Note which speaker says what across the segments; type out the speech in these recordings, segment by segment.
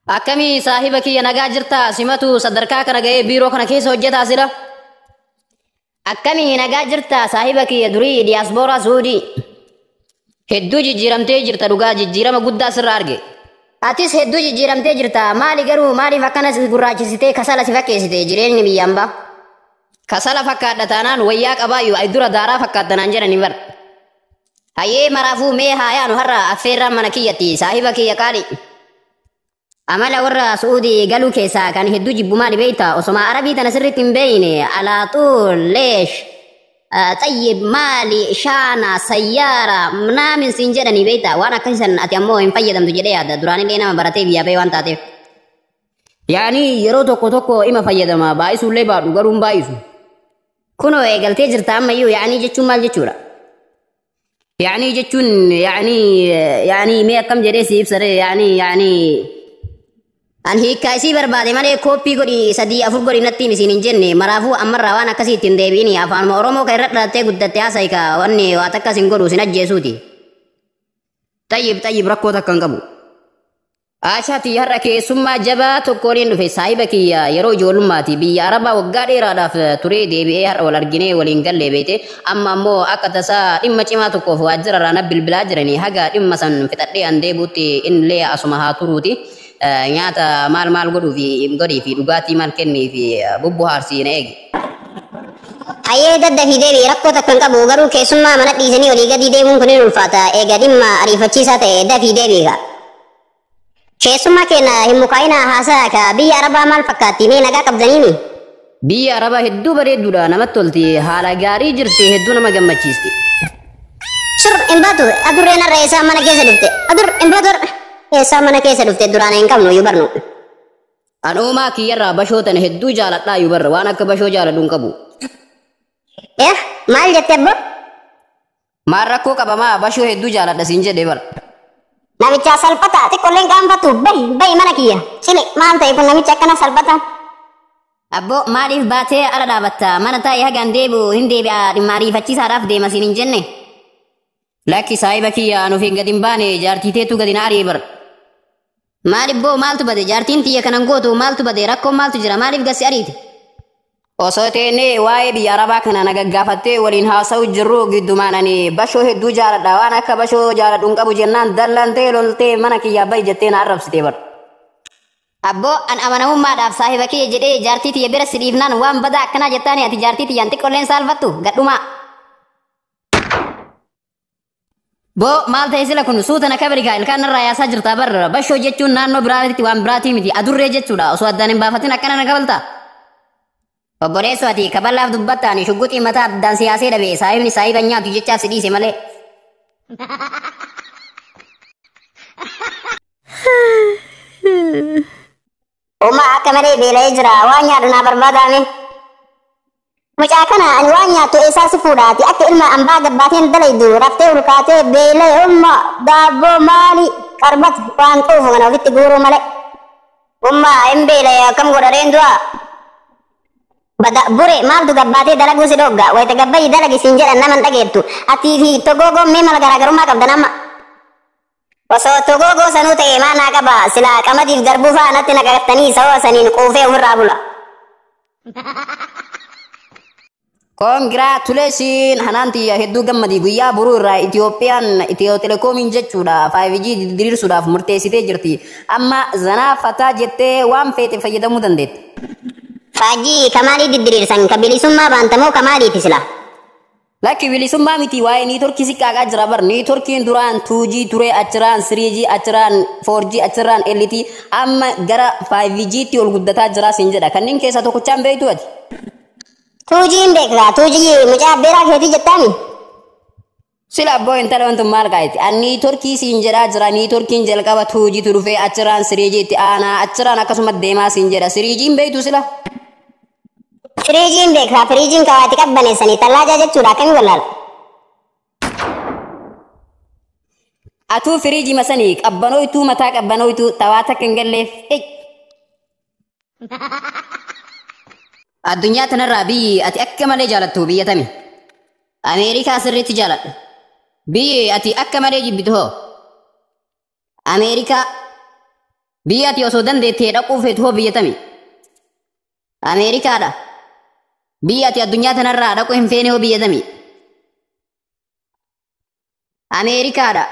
Speaker 1: Akkamii saahiba kiyya, nagaa jirtaa? Simatu sadarkaa kana ga'ee biiroo kana keessa hojjetaa sila. Akkamii, nagaa jirtaa saahiba kiyya durii diyaaspooraa Suudii? Hedduu jijjiiramtee jirta, dhugaa jijjiirama guddaa sirra arge. Atis hedduu jijjiiramtee jirta. Maali garuu, maaliif akkana si gurraachisitee kasala si fakkeessite jireenyi biyyaan baa? Kasala fakkaadha taanaan wayyaa qabaayyuu ay dura daaraa fakkaattanaan jedhani bar. Hayyee, maraafuu mee haa yaanu, har'a affeerraan mana kiyyatti, saahiba kiyya qaali. Amala warra Su'uudii galuu keessaa kan hedduu jibbu maali beektaa? Osoma Arabii tana sirriitti hin beeyne alaaxuul leesh xayyib maali shaana sayyaara naamin siin jedhanii beektaa? Waan akkasiisan ati ammoo hin fayyadamtu jedhee yaada, duraanillee nama baratee biyyaa bahee waan taateef. Yaani yeroo tokko tokko ima fayyadama, baay'isuullee baadhu garuu hin baay'isu. Kunoo eegaltee jirta ammayyuu. Yaanii jechuun maal jechuudha? Yaanii jechuun yaanii mee akkam jedhee si ibsare? Yaanii an hiikkaa isii barbaade malee kooppii godhi, sadii afur godhi natti himi siin hin jenne. Maraafuu ammarraa waan akkasii ittiin deebi'ini, afaanuma Oromoo kan irra dhalattee guddatte haasa'i, ka wanni waa takka sin godhu sin ajjeesuuti. Tayyib tayyib, rakkoo takka hin qabu. Aashaati, har'a keessummaa jabaa tokko waliin dhufe. Saahiba kiyya yeroo ijoollummaati, biyya Arabaa waggaa dheeraadhaaf turee deebi'ee har'a wal arginee waliin gallee beete. Amma ammoo akka tasaa dhimma cimaa tokkoof waajjira irraa na bilbilaa jiranii, haga dhimma san fixadhee an deebuutti innillee asuma haa turuuti. Nyaata maal maal godhuu fi godhii fi dhugaatii maal kennii fi bubbuhaarsii na eegi.
Speaker 2: Hayyee, daddafii deebi'i, rakkoo takka hin qabu. Garuu keessummaa mana dhiisanii olii gadi deemuun kun hin ulfaata. Eega dhimma ariifachiisaa ta'e dafii deebi'i ka. Keessummaa keenya hin mukaa'inaa, haasaa ka. Biyya Arabaa maal fakkaatti? Mee nagaa qabdaniimi?
Speaker 1: Biyya Arabaa hedduu bareedduudha, namatti tolti, haala gaarii jirti, hedduu nama gammachiisti.
Speaker 2: Sur hin baatu, adurreen har'a eessaa mana keessa dhufte? Adur hin baatu, eessaa mana keessa dhufte? Duraan hin qabnu iyyuu barnu.
Speaker 1: An uumaa kiyyarraa bashoo tana hedduu jaaladhaa iyyuu barra, waan akka bashoo jaaladhu hin qabu.
Speaker 2: Eh, maal jette abbo?
Speaker 1: Maal rakkoo qabamaa, bashoo hedduu jaaladha siin jedhee bara.
Speaker 2: Namicha salphata xiqqoolleen qaanfatu, bahi bahi mana kiyya. Cile, maal ta'e kun namicha akkana salphata?
Speaker 1: Abbo, maaliif baatee ala dhaabatta? Mana taa'ee hagaan deebi'u, hin deebi'a, dhimma ariifachiisaadhaaf deema siin hin jenne. Lakki saahiba kiyya, anuuf hin gadi hin baane, jaartii teetu gadi na ari'e bara. Maaliif boo, maaltu bade? Jaartiin tiyya kanan gootu, maaltu bade? Rakkoon maaltu jira? Maaliif gasi ariite? Osoo teennee waa'ee biyya Arabaa kana na gaggaafattee waliin haasa'u jirru, giddumaan ani bashoo hedduu jaaladha, waan akka bashoo jaaladhu hin qabu jennaan dallantee loltee mana kiyyaa bahi jettee na arrabsitee bara.
Speaker 2: Abboo, an amanamummaadhaaf saahiba kiyya jedhee jaartii tiyya bira si dhiifnaan waan badaa akkanaa jettaani? Ati jaartii tiyyaan xiqqoolleen saalfattu gadhumaa.
Speaker 1: Boo, maal ta'e sila kun? Suuta na kabali kaa, ilkaan narraa yaasaa jirtaa barra. Bashoo jechuun naannoo biraatitti waan biraatii miti, adurree jechuudha. Osoo addaan hin baafatin akkana na kabaltaa.
Speaker 2: Obboleessoo, ati kaballaaf dubbatta, ani shugguxii mataa addaan siyaasee dhabe, saahibni saahiba nyaatu jechaaf si dhiise malee. Uumaa akka malee beela'ee jira, waan nyaadhu naa barbaadame. Mucaa kana ani waan nyaattu eessaa si fuudhaati? Akka ilma ambaa gabbaateen dalaydu raftee ulkaatee beela'e. Umma, daabboo maali qarbata waan quufu kana ofitti guuruu malee. Umma, hin beela'e, akkam godhareen du'a? Bada bure, maaltu gabbaatee dalaguu si dhogga? Wayita gabbayyi dalagi siin jedhan naman dhageettu. Atii fi togoogoon mee mala garaagarummaa qabdan amma? Osoo togoogoo sanuu ta'e maa naa qaba? Silaa qamadiif garbuu fa'aa natti naqattanii sababa saniin quufee ofirraa bula.
Speaker 1: Congratulations hanaan tiyya, hedduu gammadii. Guyyaa boruu irraa Itiyoophiyaan Itiyoo telekoomiin jechuudha 5G diriirsuudhaaf murteessitee jirti. Amma zanaa fataa jettee waan feete fayyadamuu dandeetta.
Speaker 2: Faajii kamaalii diddiriirsan? Ka bilisummaa baantamoo kamaaliiti sila?
Speaker 1: Lakki, bilisummaa miti, waa'ee niitorkii siqqaaqaa jira bar. Niitorkiin duraan 2G ture, achirraan 3G, achirraan 4G, achirraan LTE, amma gara 5G tti ol guddataa jira siin jedha. Kanneen keessaa tokkochaan beektu ati?
Speaker 2: Tuujiin beektaa, tuujii mucaa abbeeraa keetii jettaami?
Speaker 1: Sila abboo, intala wantu maal qaayiti? An niitorkii siin jedhaa jira. Niitorkiin jalqaba 2Gtu dhufee achirraan 3G itti aanaa, achirraan akkasuma deemaa siin jedha. 3G'n beektu sila?
Speaker 2: Firiijiin beektaa, firiijiin kawaati qabbaneessanii tallaajaa jechuudha, akkamii wallaala?
Speaker 1: Atuu firiijii masanii qabbanooytuu, mataa qabbanooytuu tawaa takka hin galleef. Addunyaa tanarraa biyyi ati akka malee jaalattu biyya tami? Ameerikaa sirriitti jaaladha. Biyyi ati akka malee jibbitu hoo? Ameerikaa. Biyya ati osoo dandeettee dhaquu feetu hoo biyya tami? Ameerikaadha. Biyya ati addunyaa tanarraa dhaquu hin feene hoo biyya tami? Ameerikaadha.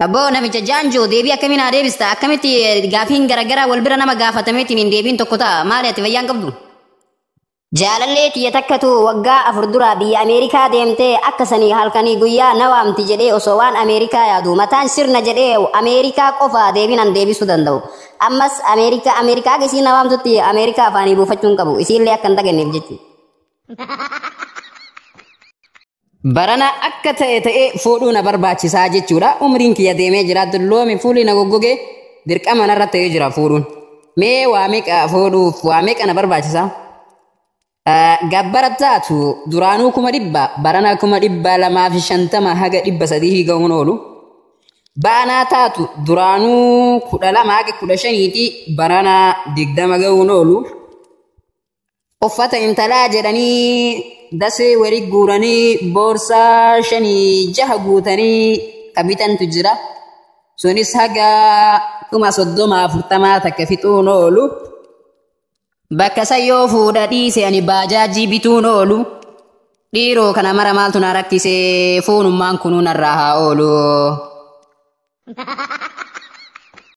Speaker 1: Abboo namicha jaanjoo deebii akkamiin haa deebista? Akkamitti gaafiin garaagaraa wal bira nama gaafatameetiin hin deebiin tokko ta'a? Maali ati fayyaan qabdu? Jaalallee tiyya takkatu waggaa 4 dura biyya Ameerikaa deemtee akka sanii halkanii guyyaa na waamti jedhee osoo waan Ameerikaa yaadu mataan sirna jedhee Ameerikaa qofa deebiin an deebisuu danda'u. Ammas Ameerikaa Ameerikaa akka isiin na waamtutti Ameerikaa afaanii buufachuu hin qabu. Isiillee akka hin daganneef jechuudha. Barana akka ta'e ta'ee fuudhuu na barbaachisaa jechuudha. Umriin kiyya deemee jira. Dulloomi fuulli na goggogee dirqama narra ta'ee jira fuudhuun. Mee waa meeqa fuudhuuf waa meeqa na barbaachisaa? Gabbara taatu duraanuu 100,000 barana 250,000 haga 300 gahuun oolu. Baanaa taatu duraanuu 12 haga 15ti barana 20 gahuun oolu. Uffata intalaa jedhanii dasee walii guuranii boorsaa 5 6 guutanii ka bitantu jira. Sunis haga 30,000 40 takka fixuun oolu. Bakka sayyoo fuudha dhiise ani baajaajii bituun oolu. Dhiiroo kana mara maaltu na rakkisee fuunummaan kunuu narraa haa oolu.